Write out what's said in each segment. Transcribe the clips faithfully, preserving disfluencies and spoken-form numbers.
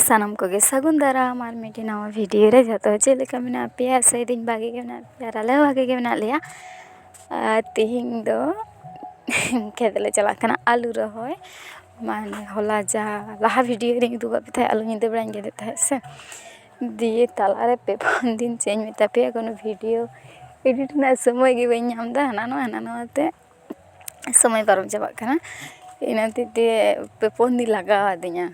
ᱥᱟᱱᱟᱢ ᱠᱚᱜᱮ ᱥᱟᱹᱜᱩᱱ ᱫᱟᱨᱟᱢ ᱟᱨ ᱢᱤᱫᱴᱮᱱ ᱱᱟᱣᱟ ᱵᱷᱤᱰᱤᱭᱳ ᱨᱮ᱾ ᱡᱚᱛᱚ ᱪᱮᱫ ᱞᱮᱠᱟ ᱢᱮᱱᱟᱜ ᱯᱮᱭᱟ? ᱟᱥᱟᱭᱮᱫᱟᱹᱧ ᱵᱷᱟᱜᱮ ᱜᱮ ᱢᱮᱱᱟᱜ ᱯᱮᱭᱟ ᱟᱨ ᱟᱞᱮ ᱦᱚᱸ ᱵᱷᱟᱜᱮ ᱜᱮ ᱢᱮᱱᱟᱜ ᱞᱮᱭᱟ᱾ ᱟᱨ ᱛᱤᱦᱤᱧ ᱫᱚ ᱠᱷᱮᱛ ᱞᱮ ᱪᱟᱞᱟᱜ ᱠᱟᱱᱟ ᱟᱹᱞᱩ ᱨᱚᱦᱚᱭ᱾ ᱢᱟᱱᱮ ᱦᱚᱞᱟ ᱡᱟᱦᱟᱸ ᱞᱟᱦᱟ ᱵᱷᱤᱰᱤᱭᱳ ᱨᱤᱧ ᱩᱫᱩᱜ ᱟᱫ ᱯᱮ ᱛᱟᱦᱮᱸᱫ, ᱟᱹᱞᱩ ᱧᱤᱫᱟᱹ ᱵᱮᱲᱟᱧ ᱜᱮᱫᱮᱫ ᱛᱟᱦᱮᱸᱫ ᱥᱮ, ᱫᱤᱭᱮ ᱛᱟᱞᱟᱨᱮ ᱯᱮ ᱯᱩᱱ ᱫᱤᱱ ᱪᱮᱫ ᱤᱧ ᱢᱮᱛᱟ ᱯᱮᱭᱟ, ᱠᱳᱱᱳ ᱵᱷᱤᱰᱤᱭᱳ ᱮᱰᱤᱴ ᱨᱮᱱᱟᱜ ᱥᱚᱢᱚᱭ ᱜᱮ ᱵᱟᱹᱧ ᱧᱟᱢ ᱮᱫᱟ᱾ ᱦᱟᱱᱟ ᱱᱚᱣᱟ ᱦᱟᱱᱟ ᱱᱚᱣᱟ ᱛᱮ ᱥᱚᱢᱚᱭ ᱯᱟᱨᱚᱢ ᱪᱟᱵᱟᱜ ᱠᱟᱱᱟ᱾ ᱤᱱᱟᱹ ᱦᱚᱛᱮᱡ ᱛᱮ ᱯᱮ ᱯᱩᱱ ᱫᱤᱱ ᱞᱟᱜᱟᱣ ᱟᱹᱫᱤᱧᱟ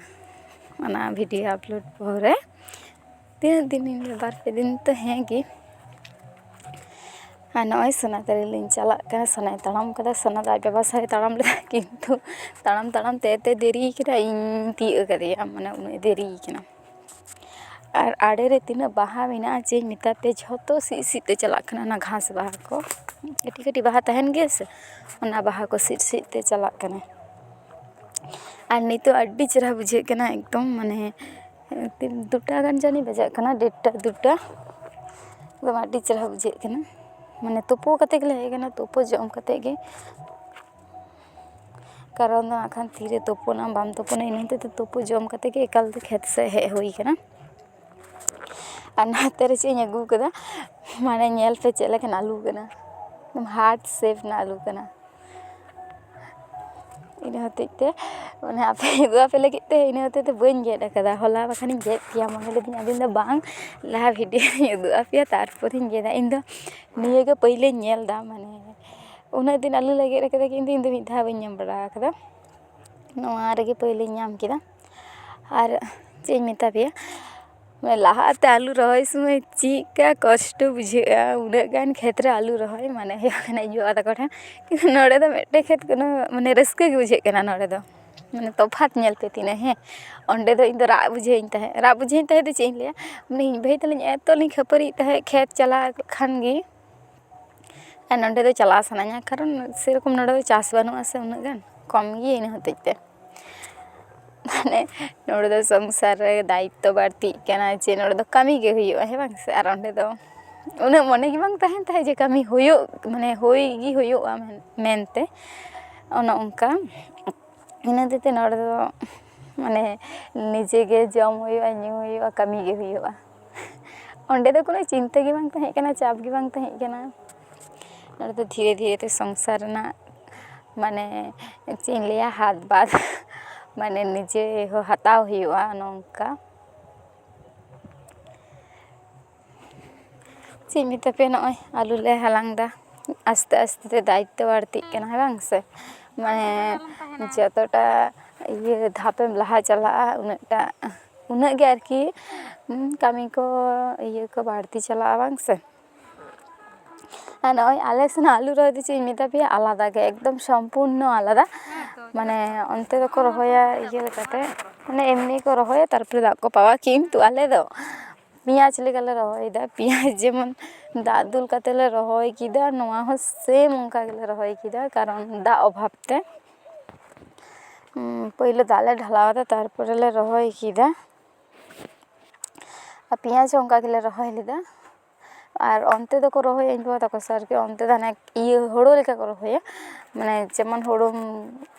ᱚᱱᱟ ᱵᱷᱤᱰᱤᱭᱳ ᱟᱯᱞᱳᱰ ᱯᱚᱨᱮ᱾ ᱛᱤᱱᱟᱹᱜ ᱫᱤᱱ ᱤᱧ ᱞᱟᱹᱭᱟ, ᱵᱟᱨ ᱯᱮ ᱫᱤᱱ ᱛᱚ ᱦᱮᱸ ᱜᱮ᱾ ᱟᱨ ᱱᱚᱜᱼᱚᱭ ᱥᱚᱱᱟ ᱛᱟᱹᱨᱤ ᱞᱤᱧ ᱪᱟᱞᱟᱜ ᱠᱟᱱᱟ᱾ ᱥᱚᱱᱟᱭ ᱛᱟᱲᱟᱢ ᱠᱟᱫᱟ᱾ ᱥᱚᱱᱟ ᱫᱚ ᱟᱡ ᱵᱟᱵᱟ ᱥᱟᱶ ᱛᱟᱲᱟᱢ ᱞᱮᱫᱟ, ᱠᱤᱱᱛᱩ ᱛᱟᱲᱟᱢ ᱛᱟᱲᱟᱢ ᱛᱮ ᱮᱛᱮ ᱫᱮᱨᱤᱭ ᱠᱟᱱᱟ, ᱤᱧ ᱛᱤᱭᱳᱜ ᱠᱟᱫᱮᱭᱟ, ᱢᱟᱱᱮ ᱩᱱᱟᱹᱜ ᱫᱮᱨᱤᱭ ᱠᱟᱱᱟ᱾ ᱟᱨ ᱟᱲᱮ ᱨᱮ ᱛᱤᱱᱟᱹᱜ ᱵᱟᱦᱟ ᱢᱮᱱᱟᱜᱼᱟ ᱪᱮᱫ ᱤᱧ ᱢᱮᱛᱟ ᱯᱮ, ᱡᱷᱚᱛᱚ ᱥᱤᱫ ᱥᱤᱫ ᱛᱮ ᱪᱟᱞᱟᱜ ᱠᱟᱱᱟ᱾ ᱚᱱᱟ ᱜᱷᱟᱥ ᱵᱟᱦᱟ ᱠᱚ, ᱠᱟᱹᱴᱤᱡ ᱠᱟᱹᱴᱤᱡ ᱵᱟᱦᱟ ᱛᱟᱦᱮᱱ ᱜᱮᱭᱟ ᱥᱮ, ᱚᱱᱟ ᱵᱟᱦᱟ ᱠᱚ ᱥᱤᱫ ᱥᱤᱫ ᱛᱮ ᱪᱟᱞᱟᱜ ᱠᱟᱱᱟ᱾ ᱟᱨ ᱱᱤᱛᱚᱜ ᱟᱹᱰᱤ ᱪᱮᱦᱨᱟ ᱵᱩᱡᱷᱟᱹᱜ ᱠᱟᱱᱟ ᱮᱠᱫᱚᱢ, ᱢᱟᱱᱮ ᱛᱤᱱ, ᱫᱩᱴᱟ ᱜᱟᱱ ᱡᱟᱹᱱᱤᱡ ᱵᱟᱡᱟᱜ ᱠᱟᱱᱟ, ᱰᱮᱴᱴᱟ ᱫᱩᱴᱟ᱾ ᱮᱠᱫᱚᱢ ᱟᱹᱰᱤ ᱪᱮᱦᱨᱟ ᱵᱩᱡᱷᱟᱹᱜ ᱠᱟᱱᱟ᱾ ᱢᱟᱱᱮ ᱛᱩᱯᱩ ᱠᱟᱛᱮ ᱜᱮᱞᱮ ᱦᱮᱡ ᱟᱠᱟᱱᱟ, ᱛᱩᱯᱩ ᱡᱚᱢ ᱠᱟᱛᱮ ᱜᱮ᱾ ᱠᱟᱨᱚᱱ ᱫᱚ ᱱᱟᱜ ᱠᱷᱟᱱ ᱛᱤᱨᱮ ᱛᱩᱯᱩᱱᱟᱢ ᱵᱟᱢ ᱛᱩᱯᱩᱱᱟ, ᱤᱱᱟᱹ ᱦᱚᱛᱮᱡ ᱛᱮ ᱛᱩᱯᱩ ᱡᱚᱢ ᱠᱟᱛᱮ ᱜᱮ ᱮᱠᱟᱞ ᱛᱮ ᱠᱷᱮᱛ ᱥᱮᱫ ᱦᱮᱡ ᱦᱩᱭ ᱠᱟᱱᱟ᱾ ᱟᱨ ᱱᱟᱛᱮ ᱨᱮ ᱪᱮᱫ ᱤᱧ ᱟᱹᱜᱩ ᱠᱟᱫᱟ, ᱢᱟᱱᱮ ᱧᱮᱞ ᱯᱮ ᱪᱮᱫ ᱞᱮᱠᱟᱱ ᱟᱹᱞᱩ ᱠᱟᱱᱟ, ᱮᱠᱫᱚᱢ ᱦᱟᱨᱴ ᱥᱮᱯ ᱨᱮᱱᱟᱜ ᱟᱹᱞᱩ ᱠᱟᱱᱟ᱾ ᱤᱱᱟᱹ ᱦᱚᱛᱮᱡ ᱛᱮ, ᱢᱟᱱᱮ ᱟᱯᱮ ᱩᱫᱩᱜ ᱟᱯᱮ ᱞᱟᱹᱜᱤᱫ ᱛᱮ ᱤᱱᱟᱹ ᱦᱚᱛᱮᱡ ᱛᱮ ᱵᱟᱹᱧ ᱜᱮᱫ ᱟᱠᱟᱫᱟ᱾ ᱦᱚᱞᱟ ᱵᱟᱠᱷᱟᱱᱤᱧ ᱜᱮᱫ ᱠᱮᱭᱟ, ᱢᱚᱱᱮ ᱞᱮᱫᱟᱹᱧ ᱟᱫᱚᱧ ᱫᱚ ᱵᱟᱝ, ᱞᱟᱦᱟ ᱵᱷᱤᱰᱤᱭᱳ ᱨᱤᱧ ᱩᱫᱩᱜ ᱟᱯᱮᱭᱟ, ᱛᱟᱨᱯᱚᱨᱮᱧ ᱜᱮᱫᱟ᱾ ᱤᱧ ᱫᱚ ᱱᱤᱭᱟᱹ ᱜᱮ ᱯᱟᱹᱭᱞᱟᱹᱧ ᱧᱮᱞ ᱮᱫᱟ, ᱢᱟᱱᱮ ᱩᱱᱟᱹᱜ ᱫᱤᱱ ᱟᱹᱞᱩ ᱞᱮ ᱜᱮᱫ ᱟᱠᱟᱫᱟ, ᱠᱤᱱᱛᱩ ᱤᱧ ᱫᱚ ᱢᱤᱫ ᱫᱷᱟᱣ ᱵᱟᱹᱧ ᱧᱟᱢ ᱵᱟᱲᱟ ᱟᱠᱟᱫᱟ᱾ ᱱᱚᱣᱟ ᱨᱮᱜᱮ ᱯᱟᱹᱭᱞᱟᱹᱧ ᱧᱟᱢ ᱠᱮᱫᱟ᱾ ᱟᱨ ᱪᱮᱫ ᱤᱧ ᱢᱮᱛᱟ ᱯᱮᱭᱟ, ᱢᱟᱱᱮ ᱞᱟᱦᱟᱛᱮ ᱟᱹᱞᱩ ᱨᱚᱦᱚᱭ ᱥᱚᱢᱚᱭ ᱪᱮᱫᱠᱟ ᱠᱚᱥᱴᱚ ᱵᱩᱡᱷᱟᱹᱜᱼᱟ, ᱩᱱᱟᱹᱜ ᱜᱟᱱ ᱠᱷᱮᱛ ᱨᱮ ᱟᱹᱞᱩ ᱨᱚᱦᱚᱭ, ᱢᱟᱱᱮ ᱦᱩᱭᱩᱜ ᱠᱟᱱᱟ ᱤᱧ ᱵᱟᱵᱟ ᱛᱟᱠᱚ ᱴᱷᱮᱱ᱾ ᱠᱤᱱᱛᱩ ᱱᱚᱰᱮ ᱫᱚ ᱢᱤᱫᱴᱮᱡ ᱠᱷᱮᱛ ᱠᱳᱱᱳ, ᱢᱟᱱᱮ ᱨᱟᱹᱥᱠᱟᱹ ᱜᱮ ᱵᱩᱡᱷᱟᱹᱜ ᱠᱟᱱᱟ ᱱᱚᱰᱮ ᱫᱚ, ᱢᱟᱱᱮ ᱛᱚᱯᱷᱟᱛ ᱧᱮᱞ ᱯᱮ ᱛᱤᱱᱟᱹᱜ, ᱦᱮᱸ᱾ ᱚᱸᱰᱮ ᱫᱚ ᱤᱧ ᱫᱚ ᱨᱟᱜ ᱵᱩᱡᱷᱟᱹᱣᱤᱧ ᱛᱟᱦᱮᱸᱫ, ᱨᱟᱜ ᱵᱩᱡᱷᱟᱹᱣᱤᱧ ᱛᱟᱦᱮᱸᱫ ᱫᱚ ᱪᱮᱫ ᱤᱧ ᱞᱟᱹᱭᱟ, ᱢᱟᱱᱮ ᱤᱧ ᱵᱷᱟᱹᱭ ᱛᱟᱹᱞᱤᱧ ᱮᱛᱚ ᱞᱤᱧ ᱠᱷᱟᱹᱯᱟᱹᱨᱤᱜ ᱛᱟᱦᱮᱸᱫ ᱠᱷᱮᱛ ᱪᱟᱞᱟᱣ ᱠᱷᱟᱱ ᱜᱮ᱾ ᱟᱨ ᱱᱚᱸᱰᱮ ᱫᱚ ᱪᱟᱞᱟᱣ ᱥᱟᱱᱟᱧᱟ, ᱠᱟᱨᱚᱱ ᱥᱮᱨᱚᱠᱚᱢ ᱱᱚᱸᱰᱮ ᱫᱚ ᱪᱟᱥ ᱵᱟᱹᱱᱩᱜᱼᱟ ᱥᱮ ᱩᱱᱟᱹᱜ ᱜᱟᱱ, ᱠᱚᱢ ᱜᱮ, ᱤᱱᱟᱹ ᱦᱚᱛᱮᱡ ᱛᱮ᱾ ᱢᱟᱱᱮ ᱱᱚᱸᱰᱮ ᱫᱚ ᱥᱚᱝᱥᱟᱨ ᱨᱮ ᱫᱟᱭᱤᱛᱛᱚ ᱵᱟᱹᱲᱛᱤᱜ ᱠᱟᱱᱟ, ᱡᱮ ᱱᱚᱸᱰᱮ ᱫᱚ ᱠᱟᱹᱢᱤ ᱜᱮ ᱦᱩᱭᱩᱜᱼᱟ, ᱦᱮᱸ ᱵᱟᱝ ᱥᱮ? ᱟᱨ ᱚᱸᱰᱮ ᱫᱚ ᱩᱱᱟᱹᱜ ᱢᱚᱱᱮ ᱜᱮ ᱵᱟᱝ ᱛᱟᱦᱮᱱ ᱛᱟᱦᱮᱸᱫ ᱡᱮ ᱠᱟᱹᱢᱤ ᱦᱩᱭᱩᱜ, ᱢᱟᱱᱮ ᱦᱩᱭ ᱜᱮ ᱦᱩᱭᱩᱜᱼᱟ ᱢᱮᱱ-, ᱢᱮᱱᱛᱮ, ᱚᱱᱮ ᱚᱱᱠᱟ᱾ ᱤᱱᱟᱹ ᱦᱚᱛᱮᱡ ᱛᱮ ᱱᱚᱸᱰᱮ ᱫᱚ ᱢᱟᱱᱮ ᱱᱤᱡᱮ ᱜᱮ ᱡᱚᱢ ᱦᱩᱭᱩᱜᱼᱟ, ᱧᱩ ᱦᱩᱭᱩᱜᱼᱟ, ᱠᱟᱹᱢᱤ ᱜᱮ ᱦᱩᱭᱩᱜᱼᱟ᱾ ᱚᱸᱰᱮ ᱫᱚ ᱠᱳᱱᱳ ᱪᱤᱱᱛᱟᱹ ᱜᱮ ᱵᱟᱝ ᱛᱟᱦᱮᱸ ᱠᱟᱱᱟ, ᱪᱟᱯ ᱜᱮ ᱵᱟᱝ ᱛᱟᱦᱮᱸ ᱠᱟᱱᱟ᱾ ᱱᱚᱰᱮ ᱫᱚ ᱫᱷᱤᱨᱮ ᱫᱷᱤᱨᱮ ᱛᱮ ᱥᱚᱝᱥᱟᱨ ᱨᱮᱱᱟᱜ ᱢᱟᱱᱮ ᱪᱮᱫ ᱤᱧ ᱞᱟᱹᱭᱟ, ᱦᱟᱛ ᱵᱟᱫ ᱢᱟᱱᱮ ᱱᱤᱡᱮ ᱦᱚᱸ ᱦᱟᱛᱟᱣ ᱦᱩᱭᱩᱜᱼᱟ ᱱᱚᱝᱠᱟ᱾ ᱪᱮᱫ ᱤᱧ ᱢᱮᱛᱟ ᱯᱮᱭᱟ, ᱱᱚᱜᱼᱚᱭ ᱟᱹᱞᱩ ᱞᱮ ᱦᱟᱞᱟᱝ ᱫᱟ, ᱟᱥᱛᱮ ᱟᱥᱛᱮ ᱛᱮ ᱫᱟᱭᱤᱛᱛᱚ ᱵᱟᱹᱲᱛᱤᱜ ᱠᱟᱱᱟ, ᱦᱮᱸ ᱵᱟᱝ ᱥᱮ? ᱢᱟᱱᱮ ᱡᱚᱛᱚᱴᱟ ᱤᱭᱟᱹ ᱫᱷᱟᱯᱮᱢ ᱞᱟᱦᱟ ᱪᱟᱞᱟᱜᱼᱟ, ᱩᱱᱟᱹᱜ ᱴᱟ, ᱩᱱᱟᱹᱜ ᱜᱮ ᱟᱨᱠᱤ ᱠᱟᱹᱢᱤ ᱠᱚ ᱤᱭᱟᱹ ᱠᱚ ᱵᱟᱹᱲᱛᱤ ᱪᱟᱞᱟᱜᱼᱟ, ᱵᱟᱝ ᱥᱮ? ᱟᱨ ᱱᱚᱜᱼᱚᱭ ᱟᱞᱮ ᱥᱮᱱᱟᱜ ᱟᱹᱞᱩ ᱨᱚᱦᱚᱭ ᱫᱚ ᱪᱮᱫ ᱤᱧ ᱢᱮᱛᱟ ᱯᱮᱭᱟ, ᱟᱞᱟᱫᱟ ᱜᱮ, ᱮᱠᱫᱚᱢ ᱥᱚᱢᱯᱩᱨᱱᱚ ᱟᱞᱟᱫᱟ᱾ ᱢᱟᱱᱮ ᱚᱱᱛᱮ ᱫᱚᱠᱚ ᱨᱚᱦᱚᱭᱟ ᱤᱭᱟᱹ ᱞᱮᱠᱟᱛᱮ, ᱢᱟᱱᱮ ᱮᱢᱱᱤ ᱠᱚ ᱨᱚᱦᱚᱭᱟ, ᱛᱟᱨᱯᱚᱨᱮ ᱫᱟᱜ ᱠᱚ ᱯᱟᱣᱟ, ᱠᱤᱱᱛᱩ ᱟᱞᱮ ᱫᱚ ᱯᱮᱸᱭᱟᱡᱽ ᱞᱮᱠᱟᱞᱮ ᱨᱚᱦᱚᱭᱮᱫᱟ᱾ ᱯᱮᱸᱭᱟᱡᱽ ᱡᱮᱢᱚᱱ ᱫᱟᱜ ᱫᱩᱞ ᱠᱟᱛᱮ ᱞᱮ ᱨᱚᱦᱚᱭ ᱠᱮᱫᱟ, ᱱᱚᱣᱟ ᱦᱚᱸ ᱥᱮᱢ ᱚᱱᱠᱟ ᱜᱮᱞᱮ ᱨᱚᱦᱚᱭ ᱠᱮᱫᱟ, ᱠᱟᱨᱚᱱ ᱫᱟᱜ ᱚᱵᱷᱟᱵ ᱛᱮ᱾ ᱩᱸ, ᱯᱳᱭᱞᱳ ᱫᱟᱜ ᱞᱮ ᱰᱷᱟᱞᱟᱣ ᱟᱫᱟ, ᱛᱟᱨᱯᱚᱨᱮ ᱞᱮ ᱨᱚᱦᱚᱭ ᱠᱮᱫᱟ᱾ ᱟᱨ ᱯᱮᱸᱭᱟᱡᱽ ᱦᱚᱸ ᱚᱱᱠᱟ ᱜᱮᱞᱮ ᱨᱚᱦᱚᱭ ᱞᱮᱫᱟ᱾ ᱟᱨ ᱚᱱᱛᱮ ᱫᱚᱠᱚ ᱨᱚᱦᱚᱭᱟ ᱤᱧ ᱵᱟᱵᱟ ᱛᱟᱠᱚ ᱥᱮ ᱟᱨᱠᱤ, ᱚᱱᱛᱮ ᱫᱚ ᱦᱟᱱᱮ ᱤᱭᱟᱹ ᱦᱳᱲᱳ ᱞᱮᱠᱟ ᱠᱚ ᱨᱚᱦᱚᱭᱟ, ᱢᱟᱱᱮ ᱡᱮᱢᱚᱱ ᱦᱳᱲᱳᱢ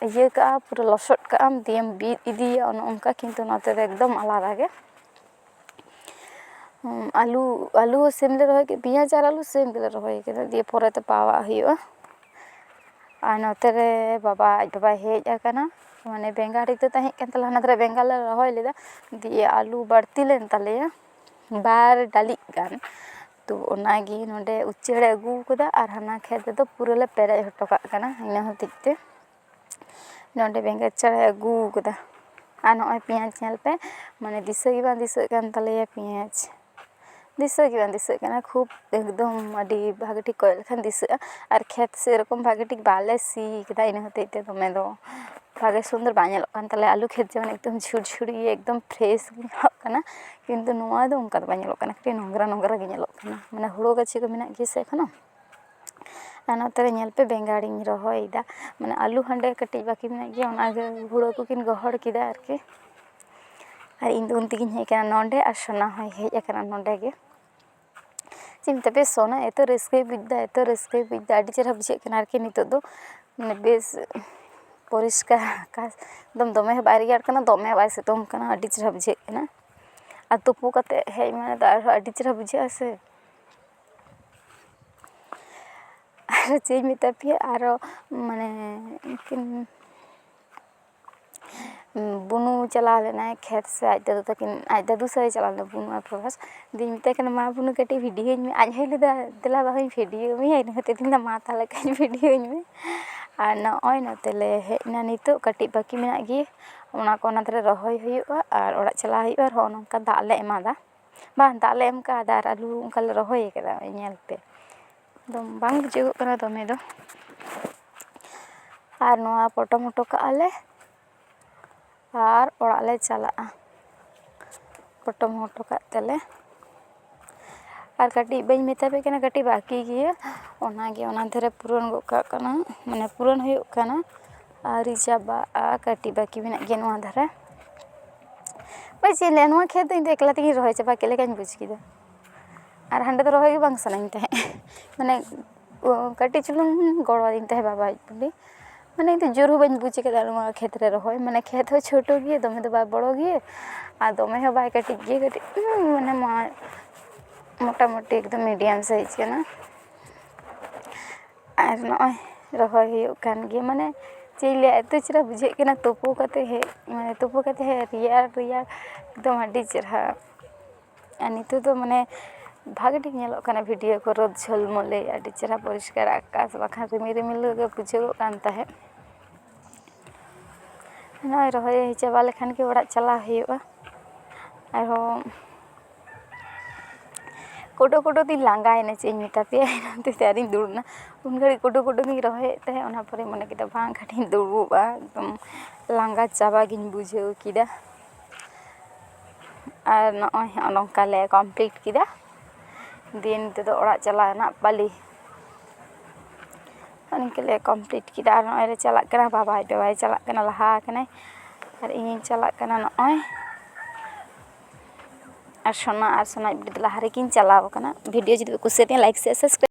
ᱤᱭᱟᱹ ᱠᱟᱜᱼᱟ, ᱯᱩᱨᱟᱹ ᱞᱚᱥᱚᱫ ᱠᱟᱜᱼᱟᱢ, ᱫᱤᱭᱮᱢ ᱵᱤᱫ ᱤᱫᱤᱭᱟ, ᱚᱱᱮ ᱚᱱᱠᱟ, ᱠᱤᱱᱛᱩ ᱱᱚᱛᱮ ᱫᱚ ᱮᱠᱫᱚᱢ ᱟᱞᱟᱫᱟ ᱜᱮ᱾ ᱩᱸ, ᱟᱹᱞᱩ, ᱟᱹᱞᱩ ᱦᱚᱸ ᱥᱮᱢ ᱞᱮ ᱨᱚᱦᱚᱭ ᱠᱮᱫᱟ, ᱯᱮᱸᱭᱟᱡᱽ ᱟᱨ ᱟᱹᱞᱩ ᱥᱮᱢ ᱜᱮᱞᱮ ᱨᱚᱦᱚᱭ ᱠᱮᱫᱟ, ᱫᱤᱭᱮ ᱯᱚᱨᱮᱛᱮ ᱯᱟᱣᱟᱜ ᱦᱩᱭᱩᱜᱼᱟ᱾ ᱟᱨ ᱱᱚᱛᱮ ᱨᱮ ᱵᱟᱵᱟ, ᱟᱡ ᱵᱟᱵᱟᱭ ᱦᱮᱡ ᱟᱠᱟᱱᱟ, ᱢᱟᱱᱮ ᱵᱮᱸᱜᱟᱲ ᱤᱛᱟᱹ ᱛᱟᱦᱮᱸ ᱠᱟᱱ ᱛᱟᱞᱮᱭᱟ, ᱦᱟᱱᱟ ᱫᱷᱟᱨᱮ ᱵᱮᱸᱜᱟᱲ ᱞᱮ ᱨᱚᱦᱚᱭ ᱞᱮᱫᱟ, ᱫᱤᱭᱮ ᱟᱹᱞᱩ ᱵᱟᱹᱲᱛᱤ ᱞᱮᱱ ᱛᱟᱞᱮᱭᱟ ᱵᱟᱨ ᱰᱟᱹᱞᱤᱡ ᱜᱟᱱ, ᱛᱚ ᱚᱱᱟᱜᱮ ᱱᱚᱰᱮ ᱩᱪᱟᱹᱲᱮ ᱟᱹᱜᱩ ᱟᱠᱟᱫᱟ ᱟᱨ ᱦᱟᱱᱟ ᱠᱷᱮᱛ ᱨᱮᱫᱚ ᱯᱩᱨᱟᱹ ᱞᱮ ᱯᱮᱨᱮᱡ ᱦᱚᱴᱚ ᱠᱟᱜ ᱠᱟᱱᱟ, ᱤᱱᱟᱹ ᱦᱚᱛᱮᱡ ᱛᱮ ᱱᱚᱰᱮ ᱵᱮᱸᱜᱟᱲ ᱪᱟᱨᱟᱭ ᱟᱹᱜᱩ ᱟᱠᱟᱫᱟ᱾ ᱟᱨ ᱱᱚᱜᱼᱚᱭ ᱯᱮᱸᱭᱟᱡᱽ ᱧᱮᱞ ᱯᱮ, ᱢᱟᱱᱮ ᱫᱤᱥᱟᱹ ᱜᱮ ᱵᱟᱝ ᱫᱤᱥᱟᱹᱜ ᱠᱟᱱ ᱛᱟᱞᱮᱭᱟ ᱯᱮᱸᱭᱟᱡᱽ᱾ ᱫᱤᱥᱟᱹ ᱜᱮ ᱵᱟᱝ ᱫᱤᱥᱟᱹᱜ ᱠᱟᱱᱟ, ᱠᱷᱩᱵ ᱮᱠᱫᱚᱢ ᱟᱹᱰᱤ ᱵᱷᱟᱜᱮ ᱴᱷᱤᱠ ᱠᱚᱭᱚᱜ ᱞᱮᱠᱷᱟᱱ ᱫᱤᱥᱟᱹᱜᱼᱟ᱾ ᱟᱨ ᱠᱷᱮᱛ ᱥᱮᱨᱚᱠᱚᱢ ᱵᱷᱟᱜᱮ ᱴᱷᱤᱠ ᱵᱟᱞᱮ ᱥᱤ ᱠᱮᱫᱟ, ᱤᱱᱟᱹ ᱦᱚᱛᱮᱡ ᱛᱮ ᱫᱚᱢᱮ ᱫᱚ ᱵᱷᱟᱜᱮ ᱥᱩᱱᱫᱚᱨ ᱵᱟᱝ ᱧᱮᱞᱚᱜ ᱠᱟᱱ ᱛᱟᱞᱮᱭᱟ᱾ ᱟᱹᱞᱩ ᱠᱷᱮᱛ ᱡᱮᱢᱚᱱ ᱮᱠᱫᱚᱢ ᱡᱷᱩᱨ ᱡᱷᱩᱨᱤᱭᱟᱹ, ᱮᱠᱫᱚᱢ ᱯᱷᱨᱮᱥ ᱜᱮ ᱧᱮᱞᱚᱜ ᱠᱟᱱᱟ, ᱠᱤᱱᱛᱩ ᱱᱚᱣᱟ ᱫᱚ ᱚᱱᱠᱟ ᱫᱚ ᱵᱟᱝ ᱧᱮᱞᱚᱜ ᱠᱟᱱᱟ, ᱠᱟᱹᱴᱤᱡ ᱱᱚᱝᱨᱟ ᱱᱚᱝᱨᱟ ᱜᱮ ᱧᱮᱞᱚᱜ ᱠᱟᱱᱟ, ᱢᱟᱱᱮ ᱦᱩᱲᱩ ᱜᱟᱹᱪᱷᱤ ᱠᱚ ᱢᱮᱱᱟᱜ ᱜᱮᱭᱟ ᱥᱮ ᱮᱠᱷᱚᱱᱳ᱾ ᱟᱨ ᱱᱚᱛᱮ ᱨᱮ ᱧᱮᱞ ᱯᱮ, ᱵᱮᱸᱜᱟᱲᱤᱧ ᱨᱚᱦᱚᱭᱮᱫᱟ, ᱢᱟᱱᱮ ᱟᱹᱞᱩ ᱦᱟᱸᱰᱮ ᱠᱟᱹᱴᱤᱡ ᱵᱟᱹᱠᱤ ᱢᱮᱱᱟᱜ ᱜᱮᱭᱟ, ᱚᱱᱟᱜᱮ ᱦᱩᱲᱩ ᱠᱚᱠᱤᱱ ᱜᱚᱦᱚᱲ ᱠᱮᱫᱟ ᱟᱨᱠᱤ᱾ ᱟᱨ ᱤᱧ ᱫᱚ ᱩᱱ ᱛᱮᱜᱤᱧ ᱦᱮᱡ ᱟᱠᱟᱱᱟ ᱱᱚᱰᱮ, ᱟᱨ ᱥᱳᱱᱟ ᱦᱚᱸᱭ ᱦᱮᱡ ᱟᱠᱟᱱᱟ ᱱᱚᱰᱮ ᱜᱮ᱾ ᱪᱮᱫ ᱤᱧ ᱢᱮᱛᱟ ᱯᱮᱭᱟ, ᱥᱳᱱᱟ ᱮᱛᱚ ᱨᱟᱹᱥᱠᱟᱹᱭ ᱵᱩᱡᱽ ᱮᱫᱟ, ᱮᱛᱚ ᱨᱟᱹᱥᱠᱟᱹᱭ ᱵᱩᱡᱽ ᱮᱫᱟ, ᱟᱹᱰᱤ ᱪᱮᱦᱨᱟ ᱵᱩᱡᱷᱟᱹᱜ ᱠᱟᱱᱟ ᱟᱨᱠᱤ ᱱᱤᱛᱚᱜ ᱫᱚ, ᱢᱟᱱᱮ ᱵᱮᱥ ᱯᱚᱨᱤᱥᱠᱟᱨ ᱟᱠᱟᱥ, ᱮᱠᱫᱚᱢ ᱫᱚᱢᱮ ᱦᱚᱸ ᱵᱟᱭ ᱨᱮᱭᱟᱲ ᱠᱟᱱᱟ, ᱫᱚᱢᱮ ᱦᱚᱸ ᱵᱟᱭ ᱥᱤᱛᱩᱝ ᱠᱟᱱᱟ, ᱟᱹᱰᱤ ᱪᱮᱦᱨᱟ ᱵᱩᱡᱷᱟᱹᱜ ᱠᱟᱱᱟ᱾ ᱟᱨ ᱛᱩᱯᱩ ᱠᱟᱛᱮ ᱦᱮᱡ ᱢᱟᱱᱮ ᱫᱚ ᱟᱨᱦᱚᱸ ᱟᱹᱰᱤ ᱪᱮᱦᱨᱟ ᱵᱩᱡᱷᱟᱹᱜᱼᱟ ᱥᱮ᱾ ᱟᱨ ᱪᱮᱫ ᱤᱧ ᱢᱮᱛᱟ ᱯᱮᱭᱟ, ᱟᱨᱚ ᱢᱟᱱᱮ ᱩᱱᱠᱤᱱ ᱵᱩᱱᱩ ᱪᱟᱞᱟᱣ ᱞᱮᱱᱟᱭ ᱠᱷᱮᱛ ᱥᱮ, ᱟᱡ ᱫᱟᱫᱩ ᱛᱟᱹᱠᱤᱱ, ᱟᱡ ᱫᱟᱫᱩ ᱥᱟᱶ ᱮ ᱪᱟᱞᱟᱣ ᱞᱮᱱᱟ ᱵᱩᱱᱩ ᱟᱨ ᱯᱨᱚᱵᱷᱟᱥ᱾ ᱫᱤᱭᱮᱧ ᱢᱮᱛᱟᱭ ᱠᱟᱱᱟ, "ᱢᱟ ᱵᱩᱱᱩ ᱠᱟᱹᱴᱤᱡ ᱵᱷᱤᱰᱤᱭᱳᱧ ᱢᱮ", ᱟᱡ ᱦᱚᱸᱭ ᱞᱟᱹᱭᱫᱟ, "ᱫᱮᱞᱟ ᱵᱟᱹᱦᱩᱧ ᱵᱷᱤᱰᱤᱭᱳ ᱢᱮᱭᱟ", ᱤᱱᱟᱹ ᱠᱷᱟᱹᱛᱤᱨ ᱤᱧ ᱞᱟᱹᱭᱫᱟ, "ᱢᱟ ᱛᱟᱦᱚᱞᱮ ᱠᱷᱟᱱ ᱵᱷᱤᱰᱤᱭᱳᱧ ᱢᱮ᱾" ᱟᱨ ᱱᱚᱜᱼᱚᱭ ᱱᱚᱛᱮ ᱞᱮ ᱦᱮᱡ ᱮᱱᱟ, ᱱᱤᱛᱚᱜ ᱠᱟᱹᱴᱤᱡ ᱵᱟᱹᱠᱤ ᱢᱮᱱᱟᱜ ᱜᱮ, ᱚᱱᱟ ᱠᱚ ᱚᱱᱟ ᱫᱷᱟᱨᱮ ᱨᱚᱦᱚᱭ ᱦᱩᱭᱩᱜᱼᱟ ᱟᱨ ᱚᱲᱟᱜ ᱪᱟᱞᱟᱣ ᱦᱩᱭᱩᱜᱼᱟ᱾ ᱟᱨ ᱦᱚᱸᱜᱼᱚ ᱱᱚᱝᱠᱟ ᱫᱟᱜ ᱞᱮ ᱮᱢᱟᱫᱟ, ᱵᱟᱝ, ᱫᱟᱜ ᱞᱮ ᱮᱢ ᱠᱟᱜᱼᱟ, ᱟᱨ ᱟᱹᱞᱩ ᱚᱱᱠᱟ ᱞᱮ ᱨᱚᱦᱚᱭ ᱠᱟᱫᱟ, ᱧᱮᱞ ᱯᱮ, ᱮᱠᱫᱚᱢ ᱵᱟᱝ ᱵᱩᱡᱷᱟᱹᱜᱚᱜ ᱠᱟᱱᱟ ᱫᱚᱢᱮ ᱫᱚ᱾ ᱟᱨ ᱱᱚᱣᱟ ᱯᱚᱴᱚᱢ ᱦᱚᱴᱚ ᱠᱟᱜᱼᱟ ᱞᱮ ᱟᱨ ᱚᱲᱟᱜ ᱞᱮ ᱪᱟᱞᱟᱜᱼᱟ᱾ ᱯᱚᱴᱚᱢ ᱦᱚᱴᱚ ᱠᱟᱜ ᱛᱮᱞᱮ, ᱟᱨ ᱠᱟᱹᱴᱤᱡ ᱵᱟᱹᱧ ᱢᱮᱛᱟ ᱯᱮ ᱠᱟᱱᱟ, ᱠᱟᱹᱴᱤᱡ ᱵᱟᱹᱠᱤ ᱜᱮᱭᱟ, ᱚᱱᱟᱜᱮ ᱚᱱᱟ ᱫᱷᱟᱨᱮ ᱯᱩᱨᱚᱱ ᱜᱚᱫ ᱠᱟᱜ ᱠᱟᱱᱟ, ᱢᱟᱱᱮ ᱯᱩᱨᱚᱱ ᱦᱩᱭᱩᱜ ᱠᱟᱱᱟ᱾ ᱟᱹᱣᱨᱤ ᱪᱟᱵᱟᱜᱼᱟ, ᱠᱟᱹᱴᱤᱡ ᱵᱟᱹᱠᱤ ᱢᱮᱱᱟᱜ ᱜᱮᱭᱟ ᱱᱚᱣᱟ ᱫᱷᱟᱨᱮ᱾ ᱵᱟᱭ ᱪᱮᱫ ᱞᱟᱹᱭᱟ, ᱱᱚᱣᱟ ᱠᱷᱮᱛ ᱫᱚ ᱤᱧ ᱫᱚ ᱮᱠᱞᱟ ᱛᱮᱜᱤᱧ ᱨᱚᱦᱚᱭ ᱪᱟᱵᱟ ᱠᱮᱫ ᱞᱮᱠᱟᱧ ᱵᱩᱡᱽ ᱠᱮᱫᱟ᱾ ᱟᱨ ᱦᱟᱸᱰᱮ ᱫᱚ ᱨᱚᱦᱚᱭ ᱜᱮ ᱵᱟᱝ ᱥᱟᱱᱟᱧ ᱛᱟᱦᱮᱸᱫ᱾ ᱢᱟᱱᱮ, ᱚ, ᱠᱟᱹᱴᱤᱡ ᱪᱩᱞᱩᱝ ᱜᱚᱲᱚ ᱟᱹᱫᱤᱧ ᱛᱟᱦᱮᱸᱫ ᱵᱟᱵᱟ ᱟᱡ ᱵᱩᱰᱤ᱾ ᱢᱟᱱᱮ, ᱤᱧ ᱫᱚ ᱡᱳᱨ ᱦᱚᱸ ᱵᱟᱹᱧ ᱵᱩᱡᱽ ᱠᱟᱫᱟ ᱱᱚᱣᱟ ᱠᱷᱮᱛ ᱨᱮ ᱨᱚᱦᱚᱭ᱾ ᱢᱟᱱᱮ, ᱠᱷᱮᱛ ᱦᱚᱸ ᱪᱷᱳᱴᱳ ᱜᱮᱭᱟ, ᱫᱚᱢᱮ ᱫᱚ ᱵᱟᱭ ᱵᱚᱲᱚ ᱜᱮᱭᱟ, ᱟᱨ ᱫᱚᱢᱮ ᱦᱚᱸ ᱵᱟᱭ ᱠᱟᱹᱴᱤᱡ ᱜᱮᱭᱟ, ᱠᱟᱹᱴᱤᱡ, ᱩᱸ, ᱢᱟᱱᱮ, ᱢᱟ-, ᱢᱚᱴᱟᱢᱩᱴᱤ ᱮᱠᱫᱚᱢ medium size ᱠᱟᱱᱟ᱾ ᱟᱨ ᱱᱚᱜᱼᱚᱭ ᱨᱚᱦᱚᱭ ᱦᱩᱭᱩᱜ ᱠᱟᱱ ᱜᱮᱭᱟ᱾ ᱢᱟᱱᱮ, ᱪᱮᱫ ᱤᱧ ᱞᱟᱹᱭᱟ, ᱮᱛᱚ ᱪᱮᱦᱨᱟ ᱵᱩᱡᱷᱟᱹᱜ ᱠᱟᱱᱟ ᱛᱩᱯᱩ ᱠᱟᱛᱮ ᱦᱮᱡ, ᱢᱟᱱᱮ, ᱛᱩᱯᱩ ᱠᱟᱛᱮ ᱦᱮᱡ ᱨᱮᱭᱟᱲ ᱨᱮᱭᱟᱲ, ᱮᱠᱫᱚᱢ ᱟᱹᱰᱤ ᱪᱮᱦᱨᱟ᱾ ᱟᱨ ᱱᱤᱛᱚᱜ ᱫᱚ, ᱢᱟᱱᱮ, ᱵᱷᱟᱜᱮ ᱴᱷᱤᱠ ᱧᱮᱞᱚᱜ ᱠᱟᱱᱟ video ᱠᱚ, ᱨᱳᱫ ᱡᱷᱚᱞᱢᱚᱞᱮ, ᱟᱹᱰᱤ ᱪᱮᱦᱨᱟ ᱯᱚᱨᱤᱥᱠᱟᱨ ᱟᱠᱟᱥ, ᱵᱟᱠᱷᱟᱱ ᱨᱤᱢᱤᱞ ᱨᱤᱢᱤᱞ ᱜᱮ ᱵᱩᱡᱷᱟᱹᱜᱚᱜ ᱠᱟᱱ ᱛᱟᱦᱮᱸᱫ᱾ ᱱᱚᱜᱼᱚᱭ ᱨᱚᱦᱚᱭ ᱪᱟᱵᱟ ᱞᱮᱠᱷᱟᱱ ᱜᱮ ᱚᱲᱟᱜ ᱪᱟᱞᱟᱣ ᱦᱩᱭᱩᱜᱼᱟ᱾ ᱟᱨᱦᱚᱸ ᱠᱚᱰᱚ ᱠᱚᱰᱚ ᱛᱤᱧ ᱞᱟᱸᱜᱟᱭᱮᱱᱟ, ᱪᱮᱫ ᱤᱧ ᱢᱮᱛᱟ ᱯᱮᱭᱟ, ᱚᱱᱟᱛᱮ ᱟᱨᱤᱧ ᱫᱩᱲᱩᱵ ᱮᱱᱟ᱾ ᱩᱱ ᱜᱷᱟᱹᱲᱤᱡ ᱠᱚᱰᱚ ᱠᱚᱰᱚ ᱜᱤᱧ ᱨᱚᱦᱚᱭᱮᱫ ᱛᱟᱦᱮᱸᱫ, ᱚᱱᱟ ᱯᱚᱨᱮ ᱢᱚᱱᱮ ᱠᱮᱫᱟ, ᱵᱟᱝ, ᱠᱟᱹᱴᱤᱡ ᱤᱧ ᱫᱩᱲᱩᱵᱼᱟ, ᱮᱠᱫᱚᱢ ᱞᱟᱸᱜᱟ ᱪᱟᱵᱟ ᱜᱤᱧ ᱵᱩᱡᱷᱟᱹᱣ ᱠᱮᱫᱟ᱾ ᱟᱨ ᱱᱚᱜᱼᱚᱭ ᱦᱚᱸᱜᱼᱚ ᱱᱚᱝᱠᱟ ᱞᱮ complete ᱠᱮᱫᱟ᱾ ᱫᱤᱭᱮ ᱱᱤᱛᱚᱜ ᱫᱚ ᱚᱲᱟᱜ ᱪᱟᱞᱟᱣ ᱨᱮᱱᱟᱜ ᱯᱟᱹᱞᱤ᱾ ᱱᱚᱜᱼᱚ ᱱᱤᱝᱠᱟᱹ ᱞᱮ complete ᱠᱮᱫᱟ᱾ ᱟᱨ ᱱᱚᱜᱼᱚᱭ ᱞᱮ ᱪᱟᱞᱟᱜ ᱠᱟᱱᱟ, ᱵᱟᱵᱟ ᱟᱡ ᱵᱟᱵᱟᱭ ᱪᱟᱞᱟᱜ ᱠᱟᱱᱟ, ᱞᱟᱦᱟ ᱟᱠᱟᱱᱟᱭ, ᱟᱨ ᱤᱧᱤᱧ ᱪᱟᱞᱟᱜ ᱠᱟᱱᱟ ᱱᱚᱜᱼᱚᱭ᱾ ᱟᱨ ᱥᱳᱱᱟ ᱟᱨ ᱥᱳᱱᱟ ᱟᱡ ᱵᱩᱰᱤ ᱫᱚ ᱞᱟᱦᱟ ᱨᱮᱠᱤᱱ ᱪᱟᱞᱟᱣ ᱟᱠᱟᱱᱟ᱾ Video ᱡᱩᱫᱤ ᱯᱮ ᱠᱩᱥᱤᱭᱟᱛᱤᱧᱟ, like, share, subscribe᱾